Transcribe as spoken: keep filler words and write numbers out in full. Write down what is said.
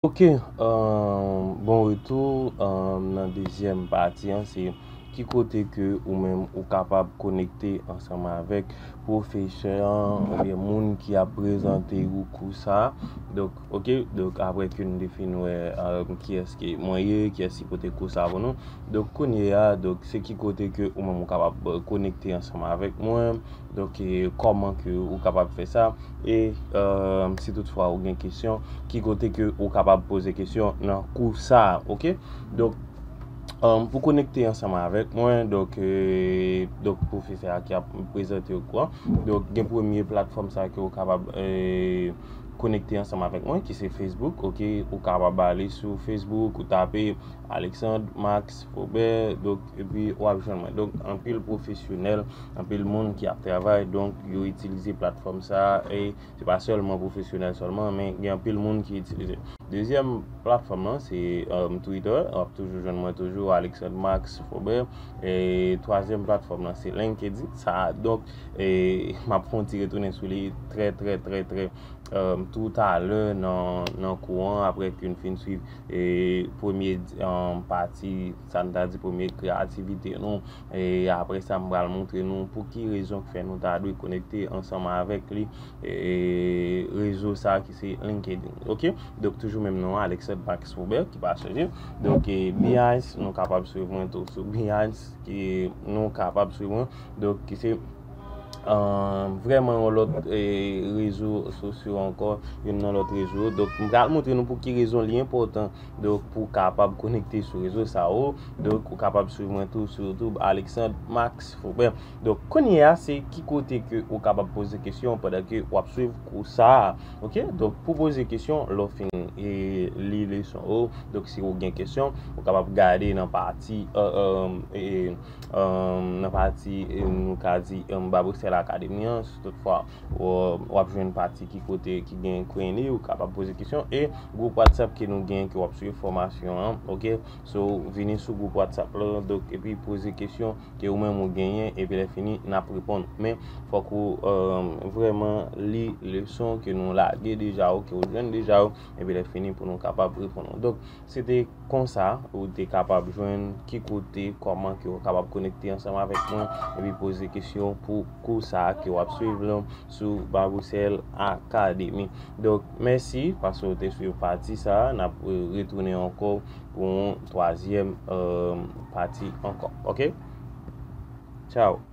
Ok, euh, bon retou. Euh, nan dezyèm pati an, se ki kote ke ou menm ou kapab konekte ansanm avèk pwofesè an oubyen moun ki ap prezante ou kou sa. Donk, ok, donk apre ke nou te fin wè, euh, kiyès ki mwen ye, kiyès ki pote kou sa pou nou. Donk kounye a, donk se ki kote ke ou menm ou kapab, euh, konekte ansanm avèk mwen. Donk, e, kòman ke ou kapab fè sa? E, euh, si toutfwa ou gen kesyon, ki kote ke ou kapab poze kesyon nan kou sa a, ok? Donk, euh, pou konekte ansanm avèk mwen, donk, euh, donk pwofesè a ki ap prezante yo kou an. Donk, gen premye platfòm sa ke ou kapab, euh, konekte ansanm avèk mwen, ki se Facebook, ok? Ou kapab ale sou Facebook, ou tape Alexandre Max Faubert, donk, epi w ap jwenn mwen. Donk, anpil pwofesyonèl, anpil moun ki ap travay, donk, yo itilize platfòm sa a, e se pa sèlman pwofesyonèl sèlman, men gen anpil moun ki itilize. Dezyèm platfòm lan, se, euh, Twitter, w ap toujou jwenn mwen toujou, Alexandre Max Faubert, e twazyèm platfòm lan, se LinkedIn, sa, donk, e m ap fè yon ti retounen sou li trè, trè, trè, trè, euh, toutalè nan, nan kou an, apre ke n fin swiv, e, premye, euh, pati, sa n ta di premye kreyativite nou, e apre sa, m pral montre nou pou ki rezon k fè nou ta dwe konekte ansanm avèk li, e, rezo sa ki se LinkedIn, ok? Donk, toujou menm non an, Alexandre Max Faubert, ki pa chanje. Donk, e, Behance, nou kapab swiv mwen tou sou Behance, ki nou kapab swiv mwen. Donk, ki se, euh, vrèman yon lòt, e, rezo sosyo ankò, youn nan lòt rezo. Donk, m pral montre nou pou ki rezon li enpòtan, donk, pou w kapab konekte sou rezo sa yo. Donk, ou kapab swiv mwen tou sou YouTube, Alexandre Max Faubert. Donk, kounye a, se ki kote ke ou kapab poze kesyon pandan ke w ap swiv kou sa a, ok? Donk, pou poze kesyon, lè w fin, e, li leson yo, donk, si ou gen kesyon, ou kapab gade nan pati, euh, euh, e, euh, nan pati, e, nou ka di, euh, Barbecel Academy an, si toutfwa, w, w ap jwenn pati ki kote ki gen Q and A, ou kapab poze kesyon, e gwoup WhatsApp ke nou gen, ke w ap swiv fòmasyon an, ok? So, vini sou gwoup WhatsApp la, donk, epi poze kesyon ke ou menm ou genyen, epi lè fini, n ap reponn. Men, fòk ou, euh, vrèman li leson ke nou lage deja yo, ke ou jwenn deja yo, epi lè fini pou nou kapab reponn ou. Donk, se te konsa ou te kapab jwenn ki kote, kòman ke ou kapab konekte ansanm avèk mwen, epi poze kesyon pou kou sa a ke w ap swiv la sou Barbecel Academy. Donk, mèsi paske w te swiv pati sa a. N ap, euh, retounen ankò pou yon twazyèm, euh, pati ankò. Ok? Tchao.